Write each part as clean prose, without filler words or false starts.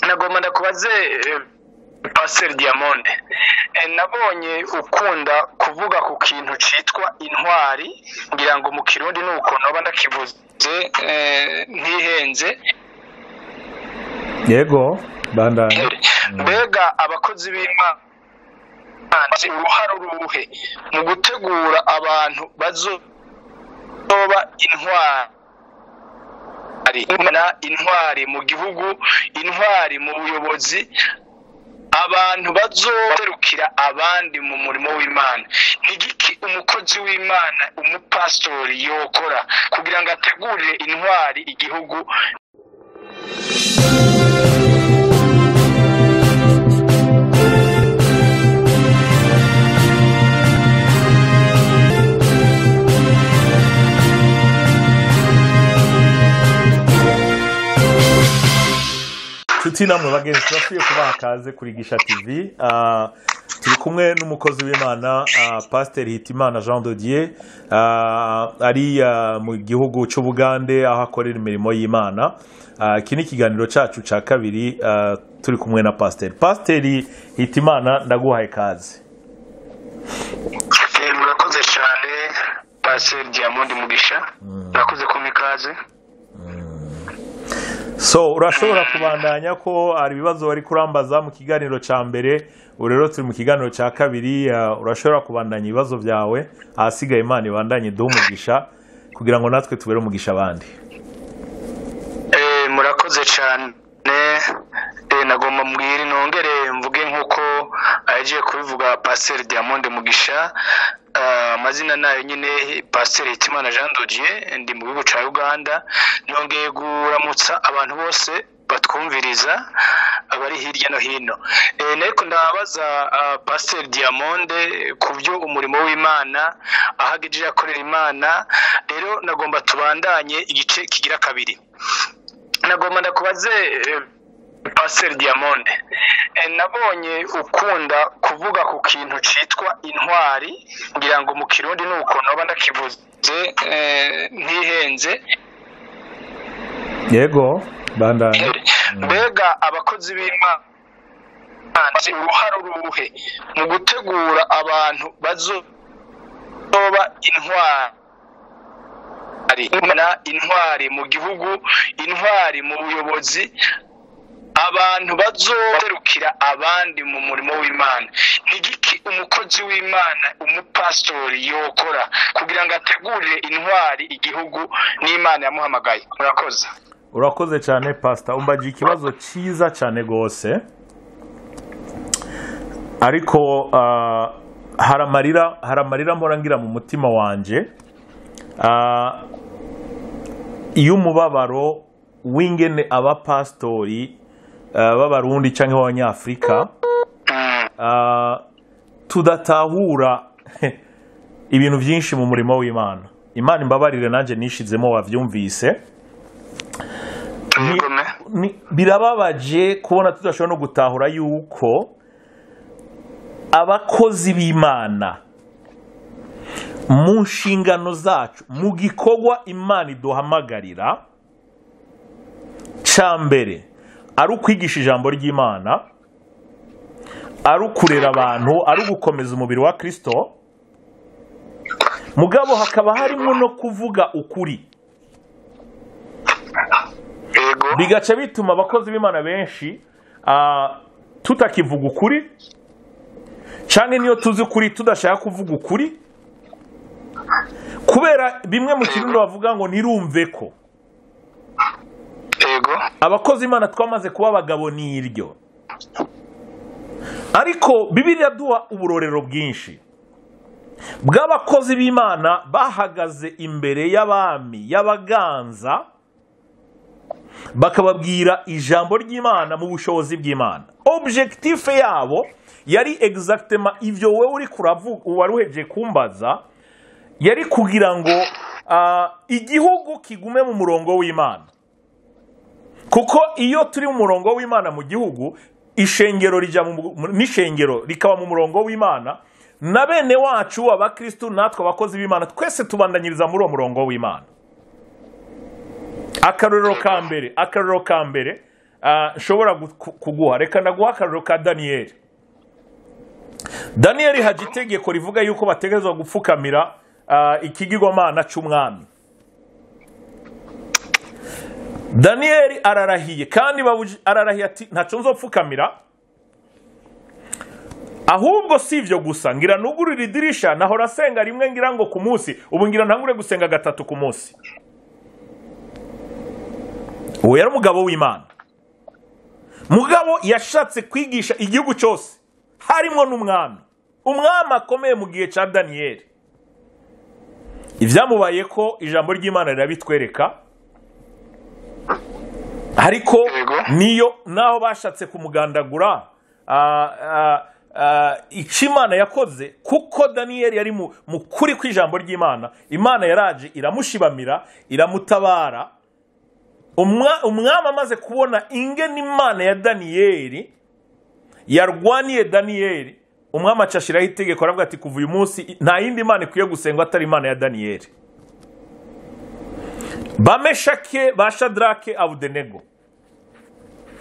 Nagomba ndakubaze Pasteur Diamond, nabonye ukunda kuvuga ku kintu citwa intwari, ngira ngo mu Kirundi nuko noba ndakivuze ntihenze. Yego, bandanye. Mbega abakozi b'Imana uruhare uruhe mu gutegura abantu bazoba intwari, intwari mu gihugu, intwari mu buyobozi, abantu bazoserukira abandi mu murimo w'Imana? Nigiki umukozi w'Imana, umupastori yokora kugira ngo ategurire intwari igihugu? Nshuti namwe bagenzi, turasubiye kubaha kaze kuri Gisha TV. Turi kumwe n'umukozi w'Imana Pasteur Hitimana Jean de Dieu, ari mu gihugu cy'Ubugande aho akorera imirimo y'Imana. Iki ni ikiganiro cyacu cya kabiri, turi kumwe na Pasteur. Pasteur Hitimana, ndaguhaye kaze. Murakoze cyane Pasteur Diamond Mugisha, murakoze kumpa ikaze. So urashobora kubandanya ko hari ibibazo wari kurambaza mu kiganiro cya mbere, ubu rero turi mu kiganiro cya kabiri. Urashobora kubandanya ibibazo byawe, ahasigaye Imana ibandanye iduhe umugisha kugira ngo natwe tubere umugisha abandi. Murakoze cyane. Nagomba mbwire nongere mvuge nk'uko agiye kubivuga Pasteur Diamond Mugisha. Amazina nayo nyine Pasteur Hitimana Jean de Dieu, ndi mu gihugu ca Uganda. Nongeye guramutsa abantu bose batwumviriza abari hirya no hino. Ariko ndabaza Pasteur Diamond ku byo umurimo w'Imana ahagejeje akorera Imana. Rero nagomba tubandanye igice kigira kabiri. Nagomba ndakubaze Pasteur Diamond, nabonye ukunda kuvuga ku kintu citwa intwari, ngira ngo mu Kirundi nuko noba ndakivuze ntihenze. Yego, bandanye. Mbega abakozi b'Imana uruhare uruhe mu gutegura abantu bazoba intwari, intwari mu gihugu, intwari mu buyobozi, abantu bazoserukira abandi mu murimo w'Imana? Nigiki umukozi w'Imana, umupastori yokora kugira ngo ategurire intwari igihugu n'Imana yamuhamagaye? Murakoze. Urakoze cyane Pastor, umbaje ikibazo cyiza cyane gose. Ariko haramarira mpora ngira mu mutima wanje iyo umubabaro w'ingene abapastori b'Abarundi cyangwa b'Abanyafrika tudatahura ibintu byinshi mu murimo w'Imana. Imana imbabarire nanjye nishizemo wavyumvise. Birababaje kubona tudashobora no gutahura yuko abakozi b'Imana mu nshingano zacu, mu gikorwa Imana iduhamagarira cya mbere ari ukwigisha ijambo ry'Imana, ari ukurera abantu, ari ugukomeza umubiri wa Kristo, mugabo hakaba harimo no kuvuga ukuri. Bigaca bituma abakozi b'Imana benshi tutakivuga ukuri, canke niyo tuzi ukuri tudashaka kuvuga ukuri, kubera bimwe mu Kirundi bavuga ngo nirumve ko. Abakozi Imana twamaze kuba abagabo n'iryo. Ariko Bibiliya duha uburorero bwinshi bw'abakozi b'Imana bahagaze imbere y'abami, y'abaganza, bakababwira ijambo ry'Imana mu bushobozi bw'Imana. Objectif yabo yari exactement ivyo wewe uri kuravuga waruheje kumbaza, yari kugira ngo igihugu kigume mu murongo w'Imana. Kuko iyo turi mu murongo w'Imana mu gihugu, ishengero rija n'ishengero rikaba mu murongo w'Imana, na bene wacu abakristo natwe abakozi b'Imana twese tubandanyiriza muri uwo murongo w'Imana. Akarorero ka mbere nshobora kuguha. Reka ndaguha akarorero ka Daniyeli. Daniyeli haje itegeko rivuga yuko bategerezwa gupfukamira ikigirwamana c'umwami. Daniyeli ararahiye, kandi ararahiye ati ntaco nzopfukamira. Ahubwo si ivyo gusa, ngira nugurira idirisha, nahora asenga rimwe ngira ngo ku munsi, ubu ngira ntangure gusenga gatatu ku munsi. Uwo yari umugabo w'Imana. Mugabo yashatse kwigisha igihugu cyose, harimo n'umwami. Umwami akomeye mu gihe ca Daniyeli. Ivyamubaye ko ijambo ry'Imana rirabitwereka, ariko niyo naho bashatse kumugandagura, icyo Imana yakoze, kuko Daniyeli yari mu kuri kw'ijambo ry'Imana, Imana yaraje iramushibamira, iramutabara. Umwami amaze kubona ingene Imana ya Daniyeli yarwaniye Daniyeli, umwami acashiraho itegeko aravuga ati kuva uyu munsi nta yindi Imana ikwiye gusengwa atari Imana ya Daniyeli. Ba Meshake, ba Shadrake, Abudenego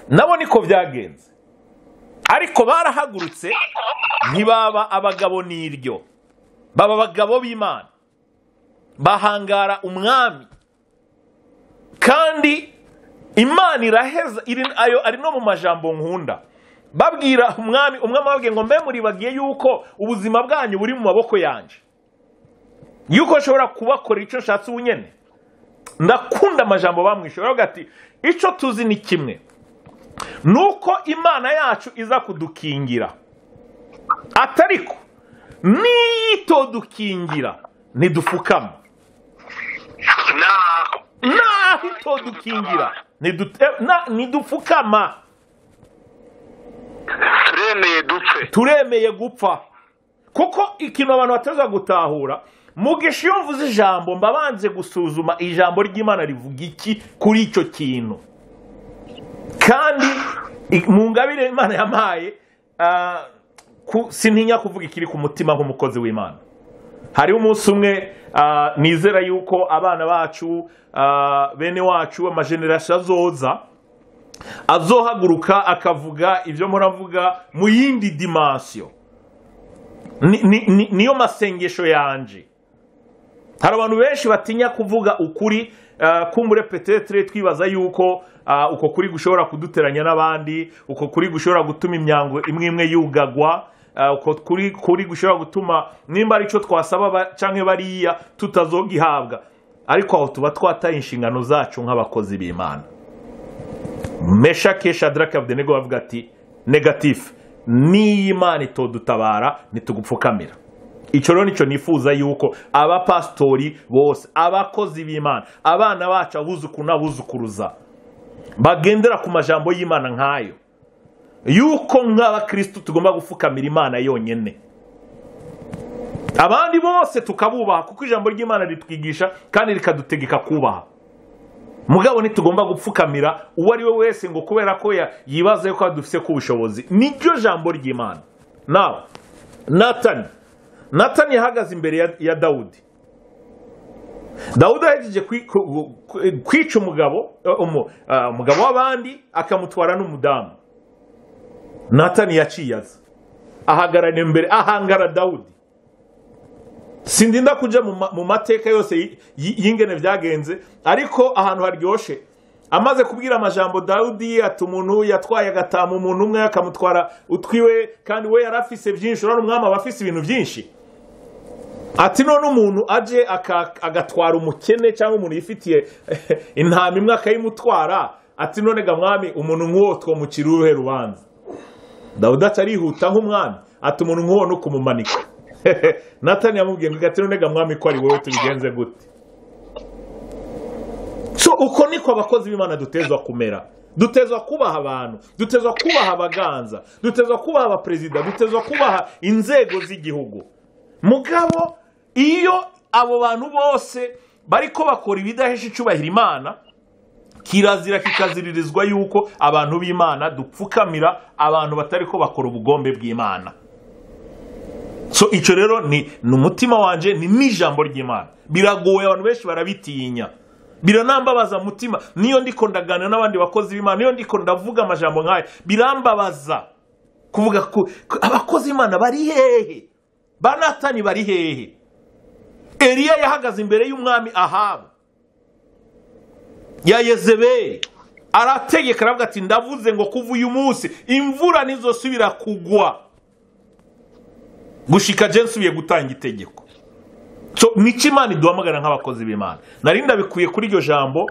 nabo niko byagenze, ariko barahagurutse ntibaba abagabo n'iryo, baba abagabo b'Imana, bahangara umwami. Kandi Imana iraheza, ayo ari no mu majambo nkunda, babwira umwami, umwami ababwiye ngo mbe muribagiye yuko ubuzima bwanyu buri mu maboko yanje, yuko nshobora kubakora icyo nshatse ubunyene. Ndakunda amajambo bamwishe, baravuga ati icyo tuzi ni kimwe, nuko Imana yacu iza kudukingira, atariko niyitodukingira ntidufukama, naho itodukingira ntidufukama, turemeye dupfe, turemeye gupfa. Kuko ikintu abantu bateza gutahura, Mugisha iyo mvuze ijambo mbabanze gusuzuma ijambo ry'Imana rivuga iki kuri icyo kintu. Kandi mu ngabire Imana yampaye, sintinya kuvuga ikiri ku mutima nk'umukozi w'Imana. Hari umunsi umwe nizera yuko abana bacu, bene wacu, amageneration azoza azohaguruka akavuga ibyo muravuga mu yindi dimension. Niyo masengesho yanje. Hari abantu benshi batinya kuvuga ukuri, kumbure peut-être twibaza yuko uko kuri gushobora kuduteranya n'abandi, uko kuri gushobora gutuma imyango imwe imwe yugagwa, uko kuri gushobora gutuma nimba ari cyo twasaba canke bariya tutazogihabwa. Ariko aho tuba twataye inshingano zacu nk'abakozi b'Imana. Meshake, Shadraka, Abednego bavuga ati negatif, ni Imana itodutabara nitugupfukamira. Icyo rero nicyo nifuza yuko abapastori bose, abakozi b'Imana, abana bacu, abuzukuru n'abuzukuruza bagendera ku majambo y'Imana nkayo, yuko nk'abakristo tugomba gufukamira Imana yonyene, abandi bose tukabubaha, kuko ijambo ry'Imana ritwigisha kandi rikadutegeka kubaha. Mugabo ntitugomba gupfukamira uwo ari we wese ngo kubera ko yibaza yuko adufise ku bushobozi. Niryo jambo ry'Imana. Nawe Natani yahagaze imbere ya Dawudi. Dawudi ahejeje kwica umugabo w'abandi akamutwara n'umudamu. Natani yaciye aza ahagarara imbere, ahangara Dawudi. Sindinda kuja mu mateka yose y'ingene vyagenze, ariko ahantu haryoshe amaze kubwira amajambo Dawudi ati umuntu yatwaye agatama umuntu umwe akamutwara utwiwe, kandi we yarafise byinshi, urabona umwami aba afise ibintu byinshi. Ati none umuntu aje agatwara umukene cyangwa umuntu yifitiye intama imwe akayimutwara, ati none ga mwami umuntu nk'uwo twomukira uruhe rubanza? Dawudi atarihuta nk'umwami, ati umuntu nk'uwo no kumumanika. Natani yamubwiye ngo ati none ga mwami ko ari wowe tubigenze gute? So uko niko abakozi b'Imana dutezwa kumera. Dutezwa kubaha abantu, dutezwa kubaha abaganza, dutezwa kubaha abaperezida, dutezwa kubaha inzego z'igihugu. Mugabo iyo abo bantu bose bariko bakora ibidahesha icubahiro Imana, kirazira kikaziririzwa yuko abantu b'Imana dupfukamira abantu batariko bakora ubugombe bw'Imana. So icyo rero ni umutima wanje, ni n'ijambo ry'Imana. Biragoye, abantu benshi barabitinya. Biranambabaza mutima niyo ndiko ndaganira n'abandi bakozi b'Imana, niyo ndiko ndavuga amajambo nk'aya, birambabaza kuvuga ko abakozi b'Imana bari hehe, ba Natani bari hehe. Eliya yahagaze imbere y'umwami Ahabu ya Yezebeli, arategeka aravuga ati ndavuze ngo kuva uyu munsi imvura ntizosubira kugwa gushika je nsubiye gutanga itegeko. So nico Imana iduhamagara nk'abakozi b'Imana. Nari ndabikuye kuri iryo jambo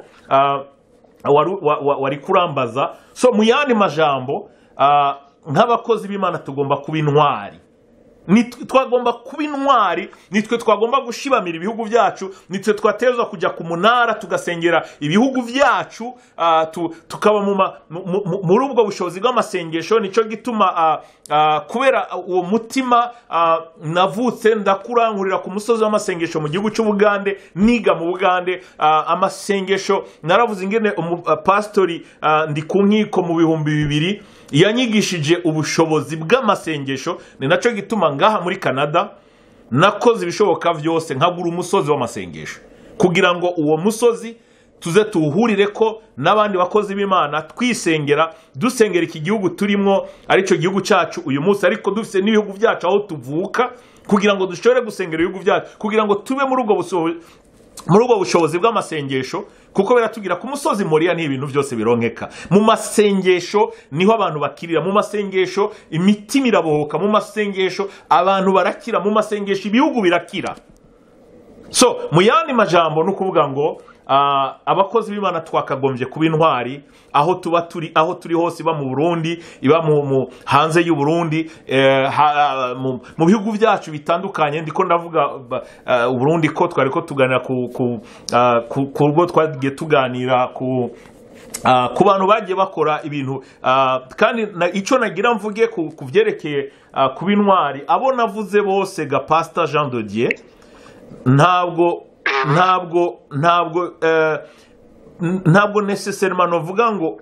wari kurambaza. So mu yandi majambo, nk'abakozi b'Imana tugomba kuba intwari. Twagomba kuba intwari, nitwe twagomba gushibamira ibihugu byacu, nitwe twatezwa kujya ku munara tugasengera ibihugu byacu, tukaba muri ubwo bushobozi bw'amasengesho. Nicyo gituma kubera uwo mutima navutse ndakura nkurira ku musozi w'amasengesho mu gihugu cy'Ubugande, niga mu Bugande. Amasengesho naravuze ingene pastori ndi ku nkiko mu 2000 yanyigishije ubushobozi bw'amasengesho. Ni nacyo gituma ngaha muri Canada nakoze ibishoboka byose nkagura umusozi w'amasengesho kugira ngo uwo musozi tuze tuwuhurire ko n'abandi bakozi b'Imana, twisengera, dusengera iki gihugu turimo aricyo gihugu cyacu uyu munsi, ariko dufite n'ibihugu byacu aho tuvuka, kugira ngo dushobore gusengera ibihugu byacu, kugira ngo tube muri ubwo bushobozi bw'amasengesho. Kuko biratubwira ku musozi Moriya ni ibintu byose bironkeka. Mu masengesho niho abantu bakirira, mu masengesho imitima irabohoka, mu masengesho abantu barakira, mu masengesho ibihugu birakira. So mu yandi majambo no kuvuga ngo abakozi b'Imana twakagombye kuba intwari aho tuba turi, aho turi hose, iba mu Burundi, iba mu hanze y'u Burundi, mu bihugu byacu bitandukanye. Ndiko ndavuga Burundi ko twari ko tuganira ku rwo twagiye tuganira ku bantu bagiye bakora ibintu. Kandi icyo nagira mvuge ku byerekeye kuba intwari, abo navuze bose ga Pastor Jean de Dieu, ntabwo necessairement novuga ngo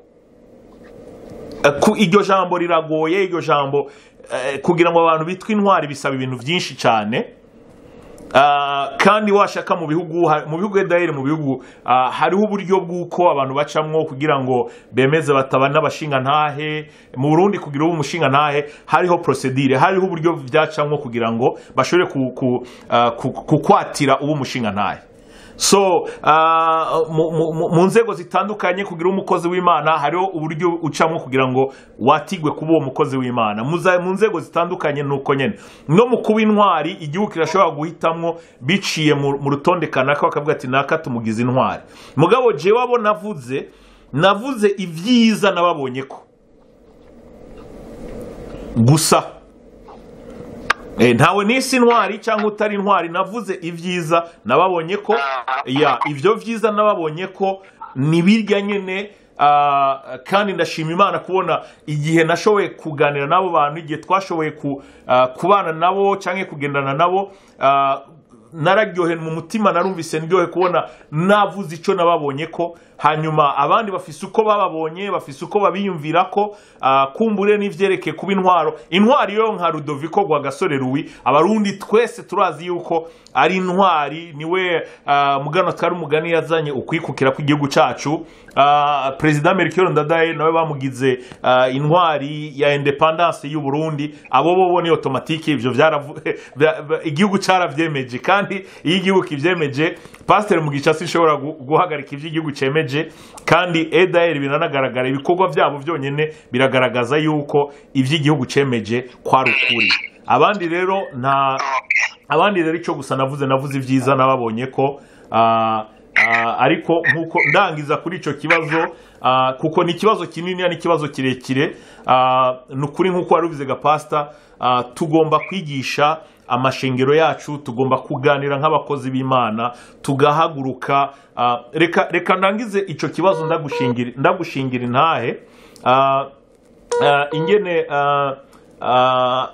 iryo jambo riragoye. Iryo jambo kugira ngo abantu bitwe intwari bisaba ibintu byinshi cyane. Kandi washaka mu bihugu daire mu bihugu hariho uburyo bw'uko abantu bacamwo kugira ngo bemeze bataba n'abashinga ntahe. Mu Burundi kugira ubu umushinga ntahe hariho procedure, hariho uburyo byacamwo kugira ngo bashobore kukwatira ubu umushinga ntahe. So mu nzego zitandukanye kugira umukozi w'Imana hariho uburyo ucamwo kugira ngo watigwe kuba uwo mukozi w'Imana. Mu nzego zitandukanye nuko nyene no mu kuba intwari igihugu kirashobora guhitamwo biciye mu rutonde kanaka, bakavuga ati naka tumugize intwari. Mugabo jewe abo navuze ibyiza nababonye ko gusa ntawe nisi intwari cyangwa utari intwari, navuze ibyiza nababonye ko ya ibyo byiza nababonye ko nibirya nyene. Kandi ndashima Imana kubona igihe nashoboye kuganira nabo bantu, igihe twashoboye kubana nabo cyangwa kugendana nabo, nararyohe mu mutima, narumvise ndyohe kubona navuze icyo nababonye ko. Hanyuma abandi bafise uko bababonye, bafise uko babiyumvira ko kumbure n'ivyerekeye kuba intwaro. Intwari yo nka Rudoviko Rwagasore Louis, abarundi twese turazi yuko ari intwari, niwe mugano twari umugani yazanye ukwikukira kw'igihugu cacu. President Melchior Ndadaye nawe bamugize intwari ya independence y'u Burundi. Abo bo ni automatique, ivyo igihugu caravyemeje. Kandi iyo igihugu kivyemeje, Pastor Mugisha sinshobora guhagarika ivyo igihugu cemeje. Kandi EDR biranagaragara, ibikorwa byabo byonyene biragaragaza yuko ivy'igihugu cemeje kwa rukuri. Abandi rero nta abandi rero icyo gusa navuze ibyiza nababonye ko ariko nkuko ndangiza kuri ico kibazo, kuko ni ikibazo kinini ni ikibazo kirekire. Nukuri nkuko warubize ga pastor, tugomba kwigisha amashengero yacu, tugomba kuganira nk'abakozi b'Imana, tugahaguruka. Reka ndangize ico kibazo ndagushingira intahe. Ingene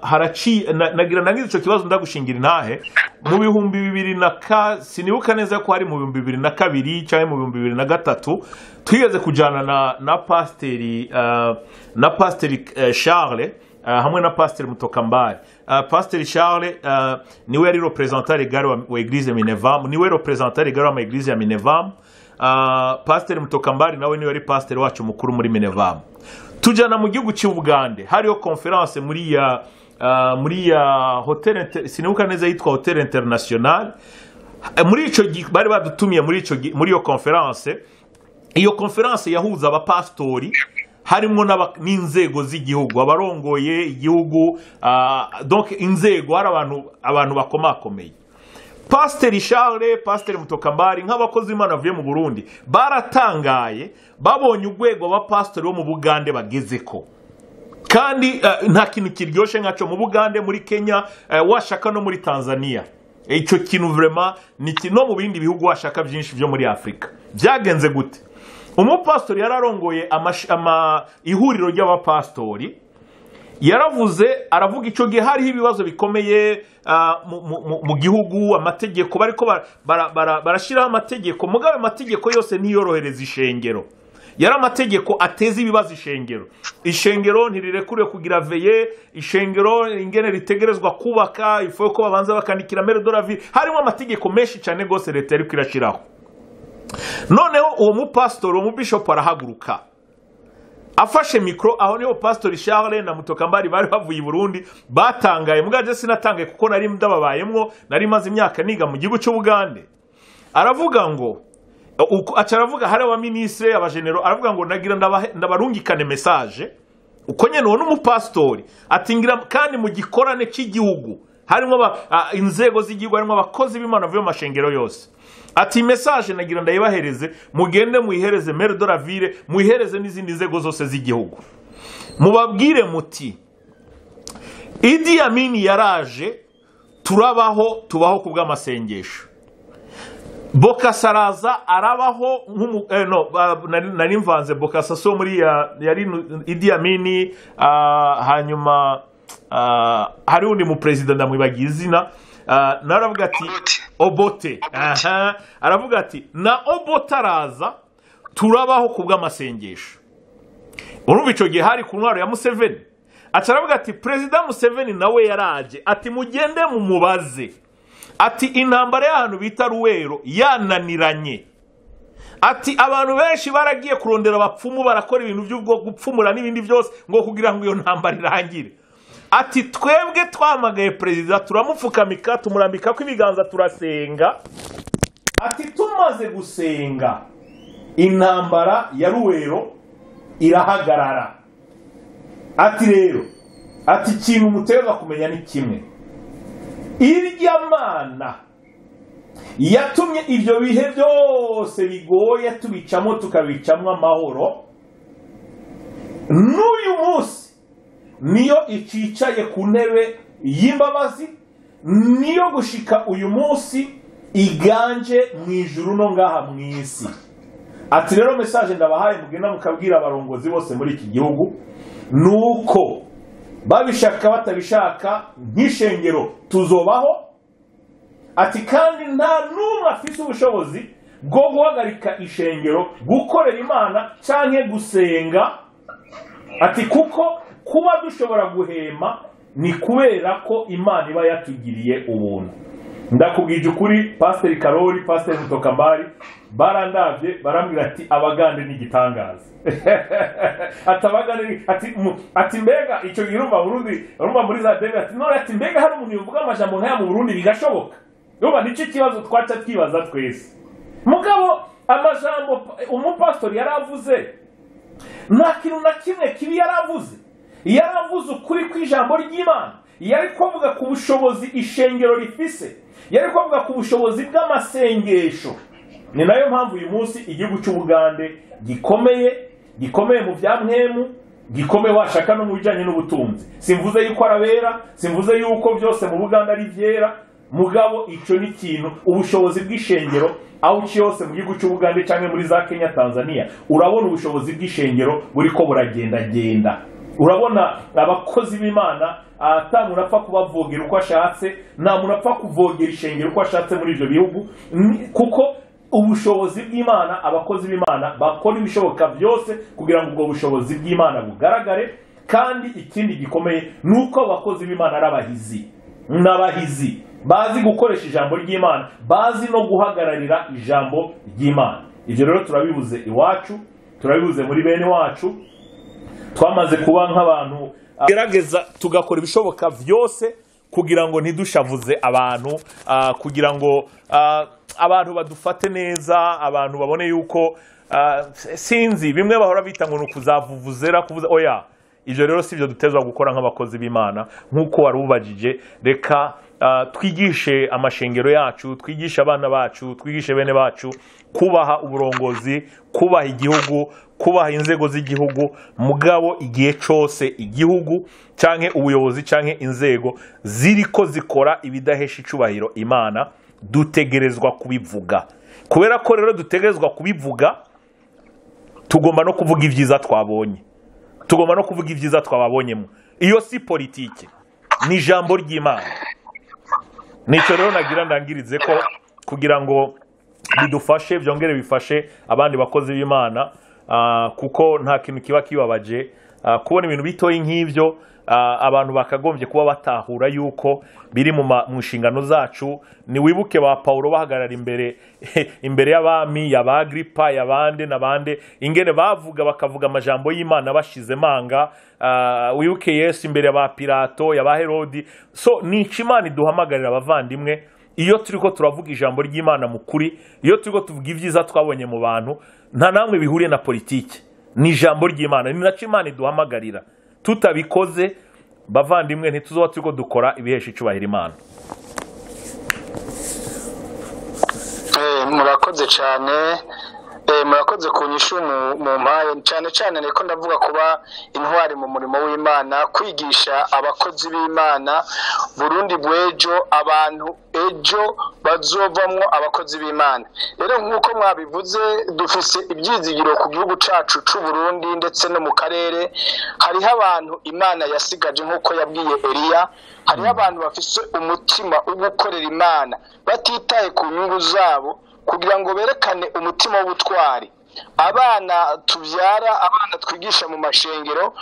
haraci nagira ndangize ico kibazo ndagushingira intahe. Mu 2000 sinibuka neza ko hari mu 2002 cyangwa mu 2003 twigeze kujana na pasiteri Charles hamwe na Pasteur Mutokambari. Pasteur Charles niwe yari représentant légal wa Eglise Minevam, niwe représentant légal wa Eglise ya Minevam. Pasiteri Mutokambari nawe niwe yari pasiteri wacu mukuru muri Minevam. Tujyana mu gihugu cy'Ubugande, hariho conference muri ya hotel sinibuka neza yitwa Hotel International. Muri ico bari badutumiye muri iyo conference. Iyo conference yahuza abapasitori, harimo n'inzego z'igihugu, abarongoye igihugu, donc inzego, hari abantu bakomakomeye. Pasiteri Charles, Pasiteri Mutokambari, nk'abakozi b'Imana bavuye mu Burundi, baratangaye babonye urwego abapasitori bo mu Bugande bageze ko. Kandi nta kintu kiryoshye nkaco mu Bugande, muri Kenya, washaka no muri Tanzania. Icyo kintu vraiment ni no mu bindi bihugu washaka byinshi byo muri Afurika. Byagenze gute? Umupasitori yararongoye ihuriro ry'abapasitori, yaravuze, aravuga, icyo gihe hariho ibibazo bikomeye mu gihugu, amategeko bariko barashyiraho amategeko, mugabo ayo mategeko yose ntiyorohereza ishengero, yari amategeko ateza ibibazo ishengero. Ishengero ntirirekuriwe kugira veillée, ishengero ingene ritegerezwa kubaka ifu ko babanza bakandikira maire de la ville, harimo amategeko menshi cyane rwose leta yariko irashyiraho. Noneho uwo mupasitori, uwo mubishopu arahaguruka afashe mikoro. Aho niho Pasitori Charles na Mutokambari bari bavuye i Burundi batangaye. Mugabo sinatangaye kuko nari ndababayemwo, nari maze imyaka niga mu gihugu cy'Ubugande. Aravuga ngo aca aravuga, hari abaminisitiri, abajenero, aravuga ngo nagira ndabarungikane message uko nyene. Uwo n'umupasitori ati ngira kandi mu gikorane cy'igihugu harimo inzego z'igihugu, harimo abakozi b'Imana bavuye mu mashengero yose, ati message nagira ndayibahereze, mugende muyihereze maire de la ville, muyihereze n'izindi nzego zose z'igihugu, mubabwire muti Idi Amin yaraje turabaho, tubaho ku bw'amasengesho. Bokasa araza arabaho nk'umu no nari mvanze. Bokasa so muri ya yari Idi Amin, hanyuma hari undi mu president ndamwibagiye izina, nawe aravuga ati Obote. Obote. Aha, aravuga ati na Obote araza turabaho ku bw'amasengesho. Urumva icyo gihe hari ku ntwaro ya Museveni. Aca aravuga ati Perezida Museveni nawe yaraje, ati mugende mumubaze, ati intambara y'ahantu bita Ruwero yananiranye, ati abantu benshi baragiye kurondera abapfumu, barakora ibintu by'ubwo gupfumura n'ibindi byose ngo kugira ngo iyo ntambara irangire, ati twebwe twamagaye perezida, turamupfukamika, tumurambika ko ibiganza, turasenga, ati tumaze gusenga intambara ya Ruwero irahagarara. Ati rero, ati ikintu mutegerezwa kumenya ni kimwe: irya Mana yatumye ibyo bihe byose bigoye tubicamo, tukabicamo amahoro, n'uyu munsi niyo icicaye ku ntebe y'imbabazi, niyo gushika uyu munsi iganje mu ijuru no ngaha mu isi. Ati rero message ndabahaye, mugenda mukabwira abarongozi bose muri iki gihugu, nuko babishaka batabishaka nk'ishengero tuzobaho. Ati kandi nta n'umwe afise ubushobozi bwo guhagarika ishengero gukorera Imana canke gusenga, ati kuko kuba dushobora guhema ni kubera ko Imana iba yatugiriye ubuntu. Ndakubwije ukuri, Pasiteri Karori, Pasiteri Mutokambari barandavye barambwira ati Abagande ni igitangaza, ati Abagande ati mbega icyo gihe urumva Burundi, urumva muri za debe, ati none, ati mbega hari umuntu yovuga amajambo nk'aya mu Burundi bigashoboka? Urumva nicyo kibazo twaca twibaza twese. Mugabo amajambo umupasitori yaravuze, nta kintu na kimwe kibi yaravuze, yaravuze ukuri kw'ijambo ry'Imana. Yari kuvuga ku bushobozi ishengero rifise, yari kuvuga ku bushobozi bw'amasengesho. Ni nayo mpamvu uyu munsi igihugu cy'Ubugande gikomeye, gikomeye mu bya mpwemu, gikomeye washaka no mu bijyanye n'ubutunzi. Simvuze yuko arabera, simvuze yuko byose mu Bugande ari byera, mugabo icyo ni ikintu, ubushobozi bw'ishengero. Aho uciye hose mu gihugu cy'Ubugande cyangwa muri za Kenya, Tanzania, urabona ubushobozi bw'ishengero buriko buragendagenda. Urabona abakozi b'Imana ata muntu apfa kubavogera uko ashatse, nta muntu apfa kuvogera ishengero uko ashatse muri ibyo bihugu, kuko ubushobozi bw'Imana, abakozi b'Imana bakora ibishoboka byose kugira ngo ubwo bushobozi bw'Imana bugaragare. Kandi ikindi gikomeye ni uko abakozi b'Imana ari abahizi, n'abahizi bazi gukoresha ijambo ry'Imana, bazi no guhagararira ijambo ry'Imana. Ibyo rero turabibuze iwacu, turabibuze muri bene wacu. Twamaze kuba nk'abantu gerageza tugakora ibishoboka byose kugira ngo ntidushavuze abantu, kugira ngo abantu badufate neza, abantu babone yuko sinzi bimwe bahora bita ngo ni ukuzavuvuzera kuvuza. Oya, ibyo rero si byo dutezwa gukora nk'abakozi b'Imana. Nk'uko wari ubajije, reka twigishe amashengero yacu, twigishe abana bacu, twigishe bene bacu kubaha uburongozi, kubaha igihugu, kubaha inzego z'igihugu. Mugabo igihe cyose igihugu canke ubuyobozi canke inzego ziriko zikora ibidahesha icubahiro Imana, dutegerezwa kubivuga. Kubera ko rero dutegerezwa kubivuga, tugomba no kuvuga ibyiza twabonye, tugomba no kuvuga ibyiza twababonyemo. Iyo si politike, ni ijambo ry'Imana. Nicyo rero nagira ndangirize ko kugira ngo bidufashe, byongere bifashe abandi bakozi b'Imana, kuko nta kintu kiba kibabaje kubona ibintu bitoyi nk'ibyo. Abantu bakagombye kuba batahura yuko biri mu nshingano zacu. Niwibuke ba Paulo bahagarara imbere y'abami, y'aba Agripa, y'abande n'abande, ingene bavuga, bakavuga amajambo y'Imana bashize manga. Wibuke Yesu imbere y'aba Pilato, y'aba Herodi. So nico Imana iduhamagarira, abavandimwe. Iyo turiko turavuga ijambo ry'Imana mu kuri, iyo turiko tuvuga ibyiza twabonye mu bantu, nta namwe bihuriye na politike, ni ijambo ry'Imana, ni naco Imana iduhamagarira. Tutabikoze, bavandimwe, ntituzoba turiko dukora ibihesha icubahiro Imana. Murakoze cyane, murakoze ku nyishu mu mpaye. Cyane cyane niko ndavuga kuba intwari mu murimo w'Imana, kwigisha abakozi b'Imana Burundi bw'ejo, abantu ejo bazovamwo abakozi b'Imana. Rero nk'uko mwabivuze, dufise ibyizigiro ku gihugu cacu c'u Burundi ndetse no mu karere. Hariho abantu Imana yasigaje nk'uko yabwiye Eliya, hariho abantu bafise umutima wo gukorera Imana batitaye ku nyungu zabo, kugira ngo berekane umutima w'ubutwari. Abana tubyara, abana twigisha mu mashengero,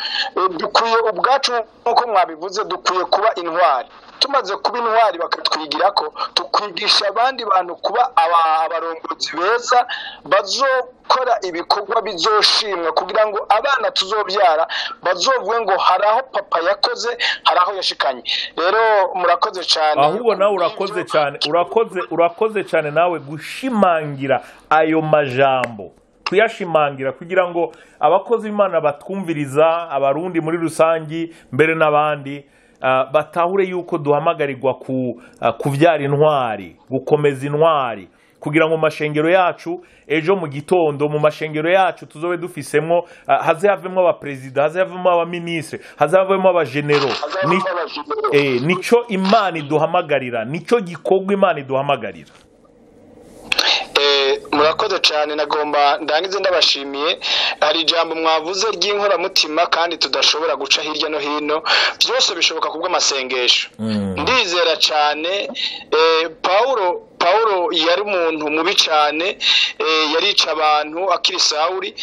dukwiye ubwacu nk'uko mwabivuze, dukwiye kuba intwari. Tumaze kuba intwari bakatwigira ko tukwigisha abandi bantu kuba abarongozi beza bazokora ibikorwa bizoshimwa, kugira ngo abana tuzobyara bazovuge ngo hari aho papa yakoze, hari aho yashikanye. Rero murakoze cyane. Ahubwo nawe urakoze cyane, urakoze cyane nawe gushimangira ayo majambo, kuyashimangira kugira ngo abakozi b'Imana batwumviriza, Abarundi muri rusangi mbere n'abandi, batahure yuko duhamagarirwa kuvyara intwari, gukomeza intwari, kugira ngo mu mashengero yacu ejo mu gitondo, mu mashengero yacu tuzobe dufisemwo, haze havemwo abaperezida, haze havemwo abaministre, haze havemwo abagenero. Nico Imana iduhamagarira, nico gikorwa Imana iduhamagarira. Murakoze cyane. Nagomba ndangize ndabashimiye. Hari ijambo mwavuze ry'inkoramutima kandi tudashobora guca hirya no hino, byose bishoboka kubw'amasengesho. Ndizera cyane Paulo yari umuntu mubi cyane, yarica abantu akiri Sawuli,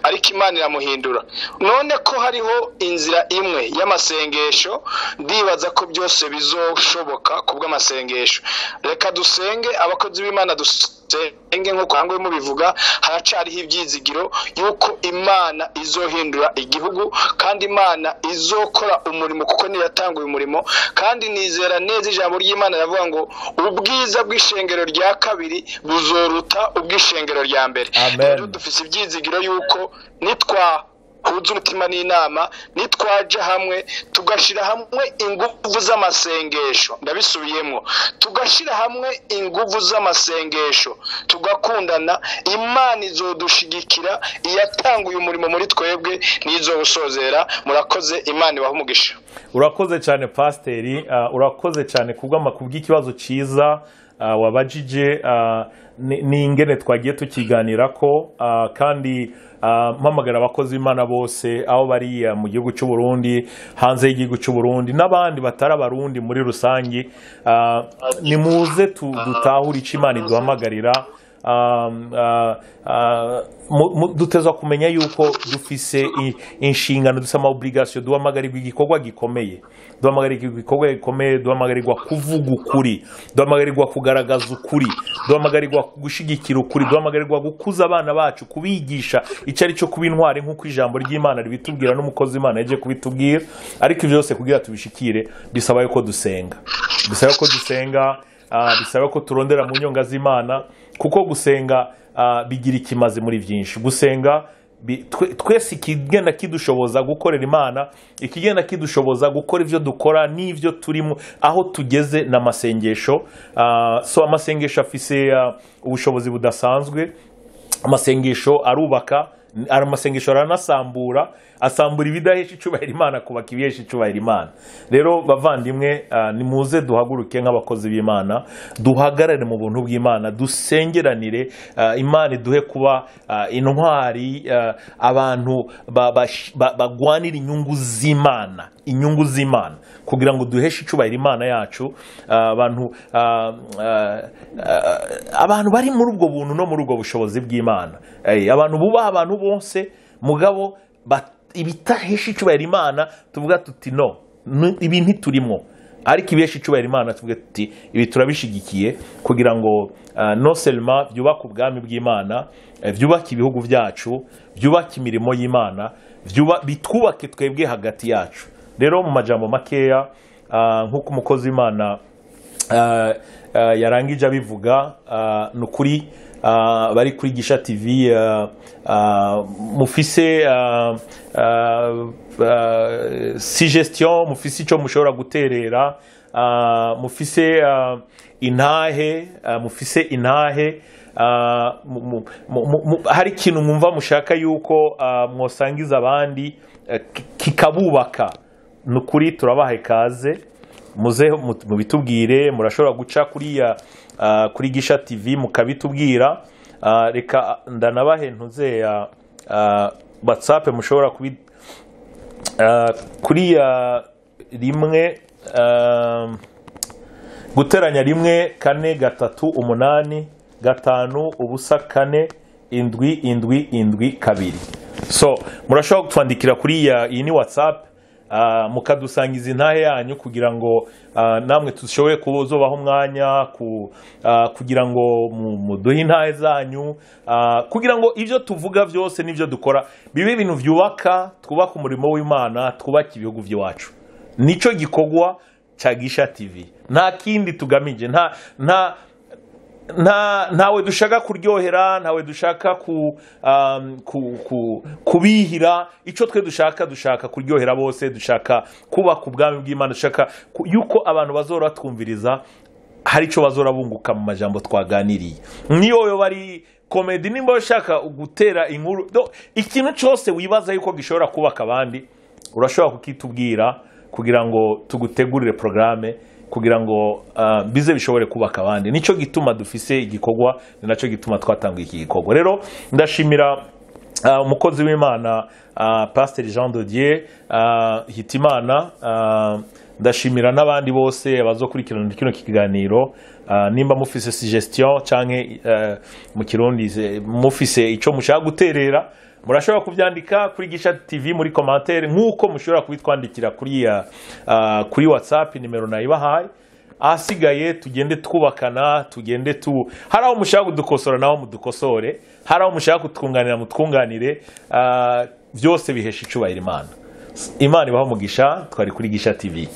ariko Imana iramuhindura. None ko hariho inzira imwe y'amasengesho, ndibaza ko byose bizoshoboka kubw'amasengesho. Reka dusenge, abakozi b'Imana dusenge nk'uko hangwe mubivuga, haracariho ibyizigiro yuko Imana izohindura igihugu, kandi Imana izokora umurimo, kuko niyo yatanguye umurimo. Kandi nizera neza ijambo ry'Imana ravuga ngo ubwiza bw'ishengero rya kabiri buzoruta ubw'ishengero rya mbere. Rero dufise ibyizigiro yuko nitwa huza umutima n'inama, nitwaje hamwe tugashira hamwe inguvu z'amasengesho, ndabisubiyemo, tugashira hamwe inguvu z'amasengesho, tugakundana, Imana izodushigikira, iyatanguye umurimo muri twebwe nizowusozera. Murakoze, Imana ibahe umugisha. Urakoze cyane Pasiteri, urakoze cyane kubw'ikibazo cyiza wabajije, n'ingene twagiye tukiganira ko, kandi mpamagara abakozi b'Imana bose aho bari mu gihugu cy'u Burundi, hanze y'igihugu cy'u Burundi, n'abandi batari Abarundi muri rusangi, nimuze dutahure icyo Imana iduhamagarira. dutezwa kumenya yuko dufise inshingano, dufise ama obligation, duhamagarirwa igikorwa gikomeye, duhamagarirwa igikorwa gikomeye, duhamagarirwa kuvuga ukuri, duhamagarirwa kugaragaza ukuri, duhamagarirwa gushigikira ukuri, duhamagarirwa gukuza abana bacu, kubigisha icyo ari cyo kuba intwari nk'uko ijambo ry'Imana ribitubwira n'umukozi Imana yaje kubitubwira. Ariko ibyo byose kugira tubishikire bisaba yuko dusenga, bisaba ko dusenga, bisaba ko turondera mu nyonga z'Imana, kuko gusenga bigira ikimaze muri byinshi. Gusenga twese ikigenda kidushoboza gukorera Imana, ikigenda kidushoboza gukora ivyo dukora n'ivyo turimo aho tugeze n'amasengesho. So amasengesho afise ubushobozi budasanzwe. Amasengesho arubaka, amasengesho aranasambura, asambura ibidahesha icubahiro Imana, kubaka ibihesha icubahiro Imana. Rero bavandimwe, nimuze duhaguruke nk'abakozi b'Imana, duhagarare mu buntu bw'Imana, dusengeranire Imana iduhe kuba intwari, abantu bagwanira inyungu z'Imana, inyungu z'Imana, kugira ngo duheshe icubahiro Imana yacu. Abantu bari muri ubwo buntu no muri ubwo bushobozi bw'Imana, abantu bubaha abantu bose, mugabo ibitahesha icubahiro Imana tuvuga tuti no, ibi ntiturimo, ariko ibihesha icubahiro Imana tuvuga tuti ibi turabishigikiye, kugira ngo non seulement byubake ubwami bw'Imana, byubake ibihugu byacu, byubake imirimo y'Imana, bitwubake twebwe hagati yacu. Rero mu majambo makeya, nk'uko umukozi w'Imana yarangije abivuga, ni ukuri bari kuri Gisha TV, mufise suggestion, mufise icyo mushobora guterera, mufise intahe, mufise intahe, hari ikintu mwumva mushaka yuko mwosangiza abandi, kikabubaka, ni ukuri turabaha ikaze, muze mubitubwire. Murashobora guca kuri Gisha TV mukabitubwira. Reka ndanabahe ntuze ya WhatsApp, mushobora kubi kuri 1 guteranya 1 4 3 8 5 0 4 7 7 7 2. So murashobora kutwandikira kuri iyi ni WhatsApp, mukadusangiza intahe yanyu, kugira ngo namwe tushobore kuzobaho umwanya kugira ngo muduhe intahe zanyu, kugira ngo ibyo tuvuga byose n'ibyo dukora bibe ibintu byubaka, twubaka umurimo w'Imana, twubaka ibihugu by'iwacu. Nico gikorwa cya Gisha TV, nta kindi tugamije, ntawe dushaka kuryohera, ntawe dushaka kubihira. Icyo twe dushaka kuryohera bose, dushaka kubaka ubwami bw'Imana, dushaka yuko abantu bazora twumviriza hari icyo bazora bunguka mu majambo twaganiriye. Niyo yo bari komedi, nimba ushaka gutera inkuru, ikintu cyose wibaza yuko gishobora kubaka abandi, urashobora kukitubwira kugira ngo tugutegurire programme, kugira ngo bize bishobore kubaka abandi. Nico gituma dufise igikorwa, ni naco gituma twatanguye iki gikorwa. Rero ndashimira umukozi w'Imana Pasteur Jean de Dieu Hitimana, ndashimira n'abandi bose bazokurikirana kino kiganiro. Nimba mufise suggestion canke mu Kirundi mufise ico mushaka guterera, murashobora kuvyandika kuri Gisha TV muri commentaire, nkuko mushobora kubitwandikira kuri WhatsApp nimero nayibahaye. Ahasigaye tugende twubakana, tugende hari aho mushaka kudukosora naho mudukosore, hari aho mushaka kutwunganira mutwunganire, byose bihesha icubahiro Imana. Imana ibahe umugisha. Twari kuri Gisha TV.